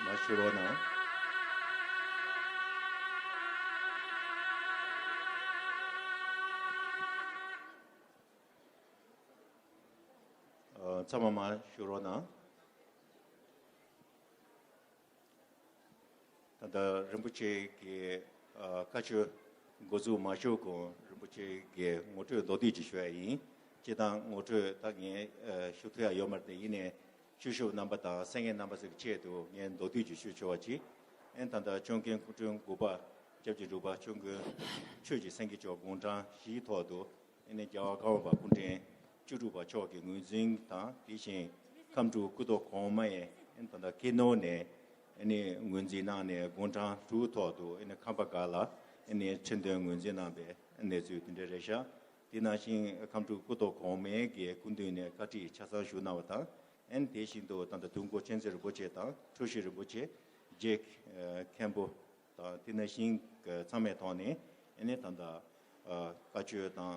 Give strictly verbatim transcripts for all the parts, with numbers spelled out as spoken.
མ་ཞུ་རོགས་གནང་། ཨ་ཚང་མ་མ་ཞུ་རོགས་གནང་། ད་ལྟ་རིན་པོ་ཆེ་གི་ཨ་བཀའ་ཆོས་འགོ་འཛུགས་མ་ཞུ་གོང་རིན་པོ་ཆེ་གི་ངོ་སྤྲོད་མདོར་བསྡུས་ཅིག་ཞུ་ཡ་ཡིན། སྤྱིར་བཏང་ངོ་སྤྲོད་ད་ངས་ཨ་ཞུ་ཐུབ་ཡ་ཡོད་མ་རེད། དེ་ཡིན་ནའི་ཆོས་ཞུ་རྣམ་པ་དང་གསན་མཁན་རྣམ་པ་ཚོའི་ཆེད་དུ་ངས་མདོར་བསྡུས་ཅིག་ཞུ་ཆོག་པ་ཅིག་ཨེ་ད་ལྟ་ཆོས་མཁན་སྐུ་ཕྲེང་དགུ་པ་སྐྱབས་རྗེ་འབྲུག་པ་ཆོས་མགོན་ཆོས་ཀྱི་སེང་གེ་མཆོག་དགུང་གྲངས་བཞིའི་ཐོག་ཏུ་ཨེ་ནས་རྒྱལ་བ་ཀརྨ་པ་སྐུ་ཕྲེང་བཅུ་དྲུག་པ་མཆོག་གི་ངོས་འཛིན་དང་དེ་བཞིན་ཁམས་སྤྲུལ་སྐུ་ཐོག་གོང་མ་ཡི་ཨེ་ད་ལྟ་ཀེ་ནོ་ནས་ཨེ་ནས་ངོས་འཛིན་གནང་ནས་དགུང་གྲངས་དྲུག་ཐོག་ཏུ་ཨེ་ནས་ཁམས་པ་ག་ལ་ཨེ་ནས་ཁྲི་འདོན་ངོས་འཛིན་གནང་བའི་གནས་ཚུལ་དེ་འདྲ་རེད་ཤག་དེ་ནང་བཞིན་ཁམས་སྤྲུལ་སྐུ་ཐོག་གོང་མའི་གི་སྐུ་མདུན་ནས་བཀའ་ཁྲིད་ཆ་ཚང་ཞུ་གནང་བ་དང་ཨེ་ནས་དེ་བཞིན་དུ་ད་ལྟ་དུས་འཁོར་མཁྱེན་བརྩེ་རིན་པོ་ཆེ་དང་འཁྲུལ་ཞིག་རིན་པོ་ཆེ་རྗེ་མཁན་པོ་དང་དེ་ནང་བཞིན་གྱི་ཚང་མའི་ཐོག་ནས་ཨེ་ནས་ད་ལྟ་ཨ་བཀའ་ཆོས་དང་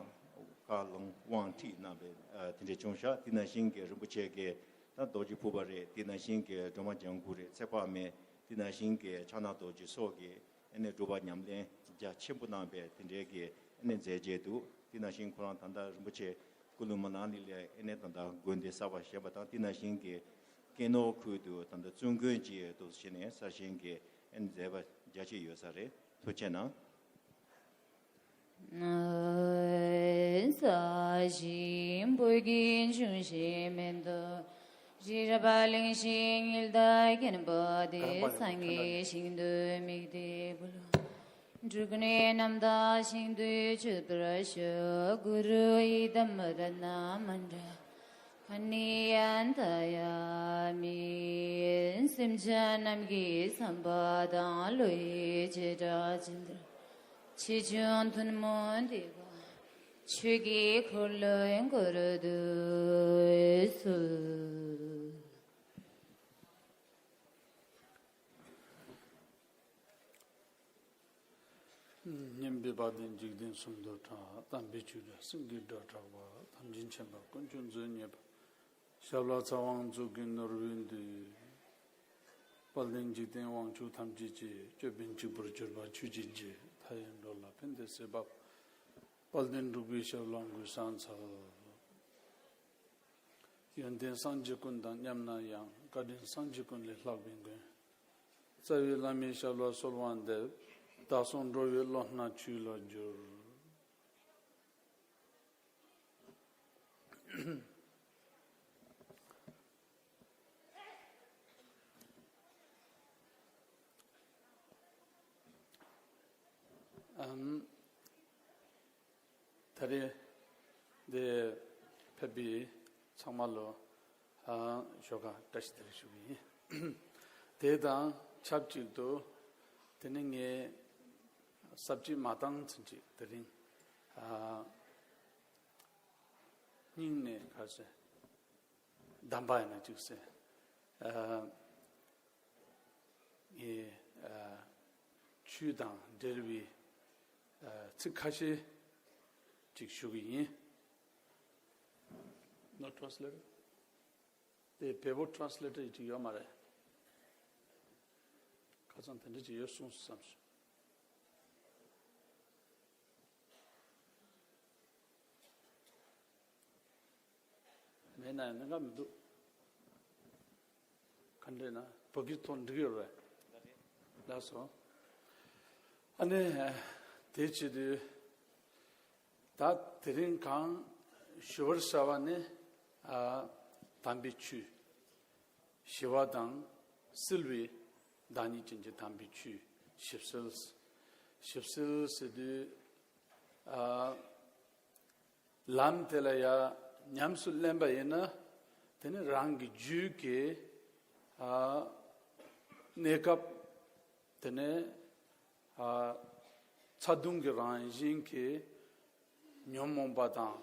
བཀའ་ལུང་དབང་ཁྲིད་གནང་བའི་ཨ་དེ་འདྲའི་བྱུང་ཤག་དེ་ནང་བཞིན་གྱི་རིན་པོ་ཆེ་གི་ད་རྡོ་རྗེ་ཕུར་པ་རེད། དེ་ནང་བཞིན་གྱི་སྒྲོལ་མ་ལྗང་གུ་རེད། ཚེ་དཔག་མེད། དེ་ནང་བཞིན་གྱི་ཕྱག་ན་རྡོ་རྗེ་སོགས་ཀྱི་ཨེ་ནས་སྒྲུབ་པ་ཉམས་ལེན་རྒྱ་ཆེན་པོ་གནང་བའི་དེ་འདྲའི་གི་ཨེ་ནས་མཛད་རྗེས་འདུག་དེ་ནང་བཞིན་ཁོ་རང་ད་ལྟ་རིན་པོ་ཆེ་སྐུ་ལུས་མ་ནང་ལས་ལས་ཨེ་ནས་ད་ལྟ་དགོན་སྡེ་གསར་པ་བཞེངས་པ་དང་དེ་ནང་བཞིན་གྱི་ཀེ་ནོ་ཁུལ་དུ་ད་ལྟ་བཙུན་དགོན་གྱི་དུ་བྱས་ནས་གསར་བཞེངས་ཀྱི་ཨེ་ནས་མཛད་པ་རྒྱ་ཆེ་ཡོད་ས་རེད། ཐུགས་རྗེ་གནང་། ས་གཞི་བོད་ཀྱི་འབྱུང་བཞི་མེ་ཏོག་རི་རབ་གླིང་བཞི་ཉི་ཟླ་རྒྱན་པ་དེ། སངས་རྒྱས་ཞིང་དུ་དམིགས་ཏེ་འབུལ། འབྲུག་གནས་རྣམ་དག་ཞིང་དུ་སྤྱོད་པར་ཤོག་གུ་རུ་ཡི་དམ་རཏྣ་མཎྜལ་མ་ཎི་ཡནྟ་ཡ་མི། སེམས་ཅན་རྣམས་ཀྱི་བསམ་པ་དང་བློ་ཡི་བྱེ་བྲག་ཇི་ལྟར་ཆེ་ཆུང་ཐུན་མོང་བདེ་བ་ཆོས་ཀྱི་འཁོར་ལོས་བསྐོར་དུ་གསོལ། སྙན་པའི་དཔལ་ལྡན་འཇིག་རྟེན་གསུམ་དུ་གྲགས། དམ་པའི་ཆོས་སྒྲ་སེང་གེའི་སྒྲ་བསྒྲགས་པ། ཐམས་ཅད་མཁྱེན་པ་དཀོན་མཆོག་མཛོད་བརྙེས་པ། ཞབས་ལ་ཚངས་དབང་གཙུག་གི་ནོར་བུས་འདུད། དཔལ་ལྡན་འཇིག་རྟེན་དབང་ཕྱུག་ཐམས་ཅད་ཀྱི། ཅོད་པན་གཅིག་པུར་གྱུར་པ་ཆོས་ཀྱི་རྗེ། མཐའ་ཡས་འགྲོ་ལ་ཕན་བདེ་གསལ་བ། དཔལ་ལྡན་འབྲུག་པའི་ཞབས་ལ་གུས་ཕྱག་འཚལ། ཡོན་ཏན་སངས་རྒྱས་ཀུན་དང་མཉམ་ན་ཡང་། བཀའ་དྲིན་སངས་རྒྱས་ཀུན་ལས་ལྷག་པའི་མགོན། རྩ་བའི་བླ་མའི་ཞབས་ལ་གསོལ་བ་འདེབས། བདག་སོགས་འགྲོ་བའི་བློ་སྣ་ཆོས་ལ་བསྒྱུར། ཨམ། ད་རེས་འདི་ཕེབས་པའི་ཚང་མ་ལོ་ཨ་ཞོགས་ཀ་བཀྲ་ཤིས་བདེ་ལེགས་ཞུ་གི་ཡིན། དེ་དང་ཆབས་ཅིག་ཏུ་དེ་ནི་ངས་ས་བཅད་མ་བཏང་ཚུན་ཅིག་དེ་རིང་ཨ་སྙིང་ནས་ག་ཟེར་གདམས་པ་ཡིན་ན་ཅིག་ཟེར་ཨ་ངས་ཨ་ཆོས་དང་འབྲེལ་བའི་ཨ་ཚིག་ཁ་ཤས་ཅིག་ཞུ་གི་ཡིན། No translator? དེ་བལ་པོ་ཊྲན་སི་ལེ་ཊར་ཅིག་ཡོད་མ་རེད། ཁ་སང་དེ་འདྲ་ཅིག་ཡོད་གསུངས་སོང་བསམ་སོང་། མེད་ན་ཡང་གནད་འགག་མི་འདུག་ག་འདྲ་ན་བོད་སྐད་ཐོག་འགྲིག་ཡོད་རེད། ལགས་སོ། ཨ་ནི་དེ་བྱེད་དུས་ད་དེ་རིང་གང་ཞུ་བར་བྱ་བ་ནི་ཨ་དམ་པའི་ཆོས། ཞི་བ་དང་བསིལ་བའི་བདག་ཉིད་ཅན་གྱི་དམ་པའི་ཆོས་ཞི་བསིལ། ཞི་བསིལ་ཟེར་དུས་ཨ་ལམ་དེ་ལ་ཡ་ཉམས་སུ་ལེན་པ་ཡིན་ན་དེ་ནི་རང་གི་རྒྱུད་ཀྱི་ཨ་གནས་སྐབས་དེ་ནི་ཨ་ཚ་གདུང་གི་རང་བཞིན་གྱི་ཉོན་མོངས་པ་དང་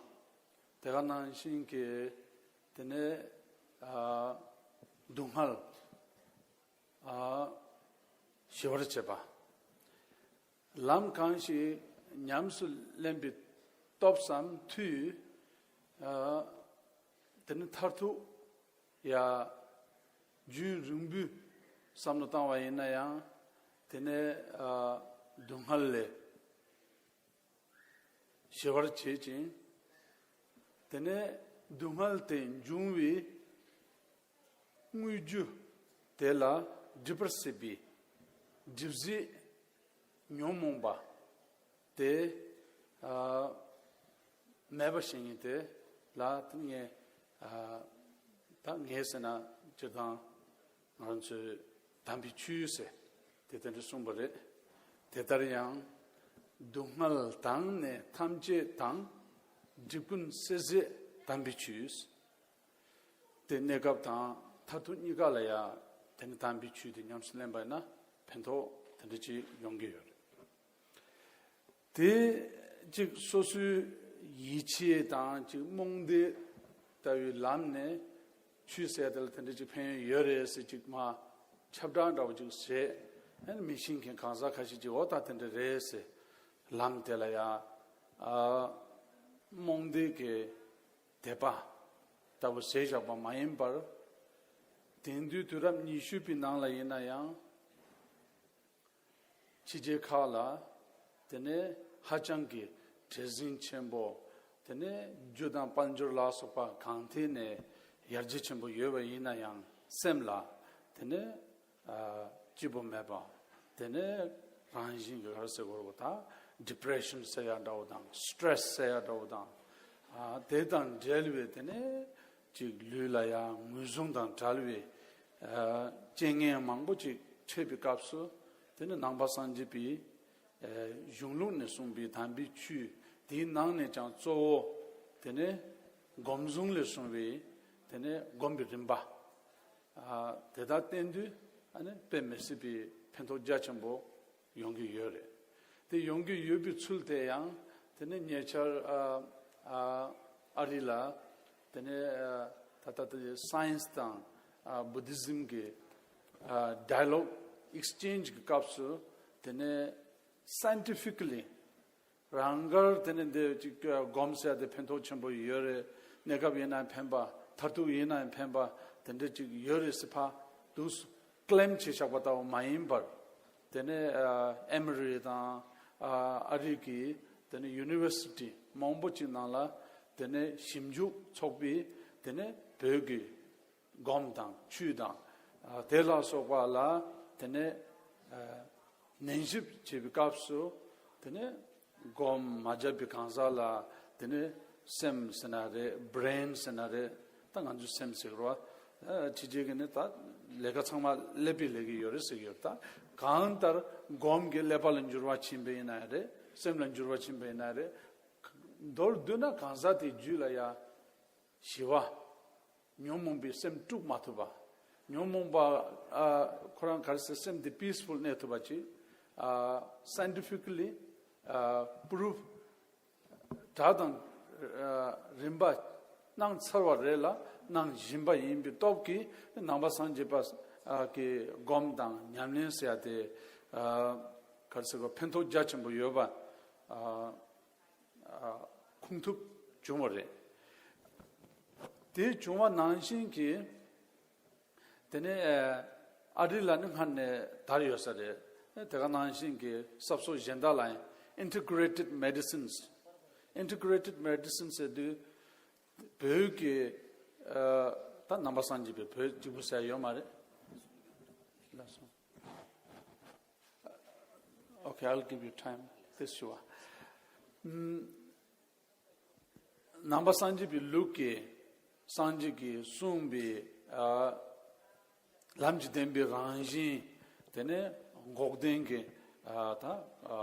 དེ་ག་ནང་བཞིན་གྱི་དེ་ནི་ཨ་སྡུག་བསྔལ་ཨ་ཞི་བར་བྱེད་པ། ལམ་གང་ཞིག་ཉམས་སུ་ལེན་པའི་སྟོབས་སམ་མཐུས་ཨ་དེ་ནི་མཐར་ཐུག་ཡ་རྒྱུན་རིང་པོའི་ བསམ་བློ་བཏང་བ་ཡིན་ན་ཡང་དེ་ནས་ཨ་སྡུག་བསྔལ་ལས་ཞི་བར་བྱེད་ཅིང་། དེ་ནས་སྡུག་བསྔལ་དེ་འབྱུང་བའི་དངོས་རྒྱུ་དེ་ལ་སྒྲིབ་པར་བྱེད་པའི་སྒྲིབ་བྱེད་ཉོན་མོངས་པ་དེ་ཨ་མེད་པ་ཞིག་ཡིན་ཏེ་ལ་དེ་ངས་ཨ་ད་ངས་ཟེར་ན་སྤྱིར་བཏང་ང་རང་ཚོའི་དམ་པའི་ཆོས་ཟེར་དེ་དེ་འདྲ་གསུངས་པ་རེད། དེ་ལྟར་ཡང་སྡུག་བསྔལ་དང་ནི་ཐམས་ཅད་དང་། སྒྲིབ་ཀུན་སེལ་བྱེད་དམ་པའི་ཆོས། དེ་གནས་སྐབས་དང་མཐར་ཐུག་གཉིས་ཀ་ལ་ཡང་དེ་ནི་དམ་པའི་ཆོས་དེ་ཉམས་སུ་ལེན་པ་ཡིན་ན་ཕན་ཐོགས་དེ་འདྲ་ཅིག་ཡོང་གི་ཡོད་རེད། དེ་ཅིག་སོ་སོའི་ཡིད་ཆེས་དང་ཅིག་རྨོངས་དད་ལྟ་བུའི་ལམ་ནས་ཆོས་ཟེར་དེ་ལ་དེ་འདྲ་ཅིག་ཕན་ཡོན་ཡོད་རེད་ཟེར་ཅིག་མ་ཁྱབ་བསྒྲགས་འདྲ་བོ་ཅིག་བྱས། ཨ་ནི་མི་ཤེས་མཁན་གང་ཟག་ཁ་ཤས་ཅིག་འོ་ད་དེ་འདྲ་རེད་ཟེར་ལམ་དེ་ལ་ཡང་ཨ་རྨོངས་དད་ཀྱི་དད་པ་ལྟ་བུ་བྱས་བཞག་པ་མ་ཡིན་པར། དེང་དུས་དུས་རབས་ཉི་ཤུ་པའི་ནང་ལ་ཡིན་ན་ཡང་། ཕྱི་རྒྱལ་ཁག་ལ་དེ་ནས་ཧ་ཅང་གི་བྲེལ་ཟིང་ཆེན་པོ། དེ་ནས་རྒྱུ་དང་དཔལ་འབྱོར་ལ་སོགས་པ་གང་ཐད་ནས་ཡར་རྒྱས་ཆེན་པོ་ཡོད་པ་ཡིན་ན་ཡང་སེམས་ལ་དེ་ནས་ཨ་སྐྱིད་པོ་མེད་པ། དེ་ནས་རང་བཞིན་གྱི་ག་རེ་ཟེར་དགོས་རེད་གོ། ད་ཌི་པི་རེ་ཤན་ཟེར་ཡ་འདྲ་བོ་དང་སི་ཊེ་རེ་སི་ཟེར་ཡ་འདྲ་བོ་དང་། ཨ་དེ་དང་འབྲེལ་བའི་དེ་ནས་ཅིག་ལུས་ལ་ཡང་ངོས་བཟུང་དང་བྲལ་བའི་ཨ་རྐྱེན་ངན་མང་པོ་ཅིག་འཕྲད་པའི་སྐབས་སུ། དེ་ནི་ནང་པ་སངས་རྒྱས་པའི་ཨ་གཞུང་ལུགས་ནས་གསུངས་པའི་དམ་པའི་ཆོས་དེའི་ནང་ནས་ཀྱང་གཙོ་བོ་དེ་ནི་སྒོམ་བཟུང་ལས་གསུངས་པའི་དེ་ནི་སྒོམ་པའི་རིམ་པ། ཨ་དེ་དག་བསྟེན་དུས་ཨ་ནི་དཔེ་མི་སྲིད་པའི་ཕན་ཐོགས་རྒྱ་ཆེན་པོ་ཡོང་གི་ཡོད་རེད། དེ་ཡོང་གི་ཡོད་པའི་ཚུལ་དེ་ཡང་དེ་ནི་ཉེ་ཆར་ཨ་ཨ་ཨ་རི་ལ་དེ་ནི་ཨ་ད་ལྟ་དེ་སའེན་སི་དང་ཨ་བུ་དི་ཟིམ་གྱི་ཨ་ཌའི་ལོག་ཨེག་སི་ཅེན་ཇི་གི་སྐབས་སུ་དེ་ནི་སའེན་ཊི་ཕི་ཀ་ལི་རང་དགར་དེ་ནི་འདི་ཅིག་སྒོམ་ཟེར་དེ་ཕན་ཐོགས་ཆེན་པོ་ཡོད་རེད། གནས་སྐབས་ཡིན་ན་ཕན་པ། མཐར་ཐུག་ཡིན་ན་ཕན་པ་དེ་འདྲ་ཅིག་ཡོད་རེད་ཟེར་ཕར་དུ་ཀི་ལེམ་བྱས་བཞག་པ་ལྟ་བུ་མ་ཡིན་པར། དེ་ནས་ཨ་ཨེ་མོ་རི་དང་ཨ་ཨ་རི་གི་དེ་ནས་ཡུ་ནི་ཝར་སི་ཊི་མང་པོ་ཅིག་ནང་ལ་དེ་ནས་ཞིབ་འཇུག་ཚོགས་པས་དེ་ནས་བོད་ཀྱི་སྒོམ་དང་ཆོས་དང་ཨ་དེ་ལ་སོགས་པ་ལ་དེ་ནས་ཨ་ནན་ཞིབ་བྱེད་པའི་སྐབས་སུ་དེ་ནས་སྒོམ་མ་བརྒྱབ་པའི་གང་ཟག་ལ་དེ་ནས་སེམས་ཟེར་ན་རེད། བྷི་རེན་ཟེར་ན་རེད། ད་ང་ཚོས་སེམས་ཟེར་རོ། ཨ་ཕྱི་རྒྱལ་གྱི་ནི་ད་ལས་ཀ་ཚང་མ་ཀླད་པའི་ལས་ཀ་ཡོད་རེད་ཟེར་གྱི་ཡོད། ད་གང་ལྟར་སྒོམ་གྱི་ཀླད་པ་ལ་འགྱུར་བ་ཕྱིན་པ་ཡིན་ན་རེད། སེམས་ལ་འགྱུར་བ་ཕྱིན་པ་ཡིན་ན་རེད། མདོར་བསྡུ་ན་གང་ཟག་དེའི་རྒྱུད་ལ་ཡ་ཞི་བ། ཉོན་མོངས་པའི་སེམས་དཀྲུག་མ་ཐུབ་པ། ཉོན་མོངས་པ་ཨ་ཁོ་རང་ག་རེ་ཟེར་སེམས་དེ་པིས་ཕུལ་གནས་ཐུབ་པ་ཅིག་ཨ་སའེན་ཊི་ཕི་ཀ་ལི་ཨ་པུ་རུབ་གྲ་དང་ཨ་རིམ་པ་གནང་ཚར་བ་རེད་ལ་གནང་བཞིན་པ་ཡིན་པའི་སྟོབས་ཀྱིས་ནང་པ་སངས་རྒྱས་པ་ཨ་གི་སྒོམ་དང་ཉམས་ལེན་ཟེར་ཡ་དེ་ཨ་ག་རེ་ཟེར་གོ་ཕན་ཐོགས་རྒྱ་ཆེན་པོ་ཡོད་པ་ཨ་ཨ་ཁུངས་ཐུབ་བྱུང་བ་རེད། དེ་བྱུང་བ་ནང་བཞིན་གྱི་དེ་ནས་ཨ་རི་ལ་ནི་སྔར་ནས་དར་ཡོད་ས་རེད། དེ་ག་ནང་བཞིན་གྱི་ས་ཕྱོགས་གཞན་དག་ལ་ཡང་ཨིན་ཊི་གྲེ་ཊེཌ་མེ་ཌི་སིན། ཨིན་ཊི་གྲེ་ཊེཌ་མེ་ཌི་སིན་ཟེར་དུས་བོད་ཀྱི་ཨ་ད་ནང་པ་སངས་རྒྱས་པའི་བོད་གཅིག་པུ་ཟེར་ཡོད་མ་རེད། ལགས་སོ། Okay, I'll give you time. དེ་ཞུ་བ། ནང་པ་སངས་རྒྱས་པའི་ལུགས་ཀྱི་སངས་རྒྱས་ཀྱིས་གསུངས་པའི་ཨ་ལམ་གྱི་བདེན་པའི་རང་བཞིན། དེ་ནས་འགོག་བདེན་གྱི་ཨ་ད་ཨ་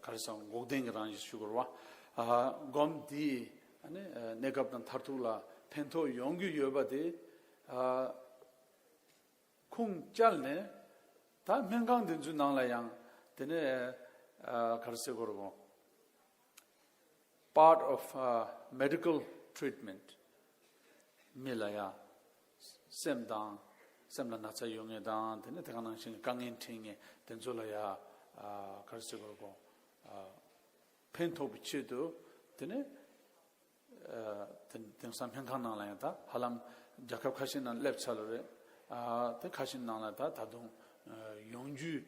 ག་རེ་ཟེར་འགོག་བདེན་གྱི་རང་བཞིན་ཞུ་དགོས་རེད་བ། ཨ་སྒོམ་འདིས་ཨ་ནི་ཨ་གནས་སྐབས་དང་མཐར་ཐུག་ལ་ཕན་ཐོགས་ཡོང་གི་ཡོད་པ་དེ་ཨ་ཁུངས་བཅལ་ནས་ད་སྨན་ཁང་འདི་ཚོའི་ནང་ལ་ཡང་དེ་ནས་ཨ་ག་རེ་ཟེར་དགོས་རེད་བོ། Part of uh, medical treatment. མི་ལ་ཡ་སེམས་དང་སེམས་ལ་ན་ཚ་ཡོད་མཁན་དང་དེ་ནས་དེ་ག་ནང་བཞིན་དཀའ་ངལ་འཕྲད་མཁན་དེ་ཚོ་ལ་ཡ་ཨ་ག་རེ་ཟེར་དགོས་རེད་བོ། ཨ་ཕན་ཐོགས་པའི་ཆེད་དུ་དེ་ནས་ཨ་དེང་དེང་སང་སྨན་ཁང་ནང་ལ་ཡང་ད་ཧ་ལམ་རྒྱལ་ཁབ་ཁ་ཤས་ནང་སླེབས་ཚར་ལ་རེད། ཨ་ཏེ་ཁ་ཤས་ནང་ལ་ད་ད་དུང་ཡོང་རྒྱུ་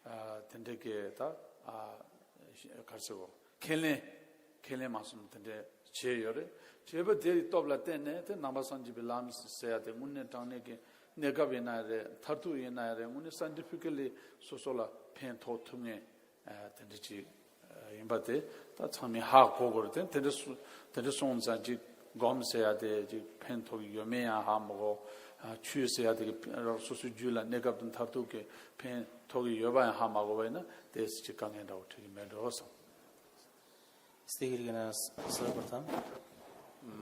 ཨ་ཏེ་འདྲ་གི་ད་ཨ་ག་རེ་ཟེར་བོ་ཁས་ལེན་ཁས་ལེན་མ་སོང་ཏེ་འདྲ་བྱས་ཡོད་རེད། བྱས་པ་དེའི་སྟོབས་ལ་བརྟེན་ནས་ཏེ་ནང་པ་སངས་རྒྱས་པའི་ལམ་ཟེར་ཡ་ཏེ་དངོས་གནས་དྲང་གནས་ཀྱི་གནས་སྐབས་ཡིན་ན་རེད། མཐར་ཐུག་ཡིན་ན་རེད། དངོས་གནས་སའེན་ཊི་ཕི་ཀ་ལི་སོ་སོ་ལ་ཕན་ཐོགས་ཐུབ་མཁན་ཨ་ཏེ་འདྲ་ཅིག་ཨ་ཡིན་པ་ཏེ་ད་ཚང་མས་ཧ་གོ་དགོས་རེད། ཏེ་ཏེ་འདྲ་སོང་ཏེ་འདྲ་སོང་ཙང་ཅིག་སྒོམ་ཟེར་ཡ་ཏེ་ཅིག་ཕན་ཐོགས་ཡོད་མེད་ཡང་ཧ་མ་གོ། ཨ་ཆོས་ཟེར་ཡ་ཏེ་རང་སོ་སོའི་རྒྱུད་ལ་གནས་སྐབས་དང་མཐར་ཐུག་གི་ཕན་ཐོགས་ཀྱི་ཡོད་པ་ཡང་ཧ་མ་གོ་བ་ཡིན་ན་ཏེ་ཅིག་དཀའ་ངལ་འདྲ་བོ་འཕྲད་ཀྱི་མེད་འགྲོ་བསམ། སྟེ་ཧིར་གི་ན་སར་པར་ཐམ།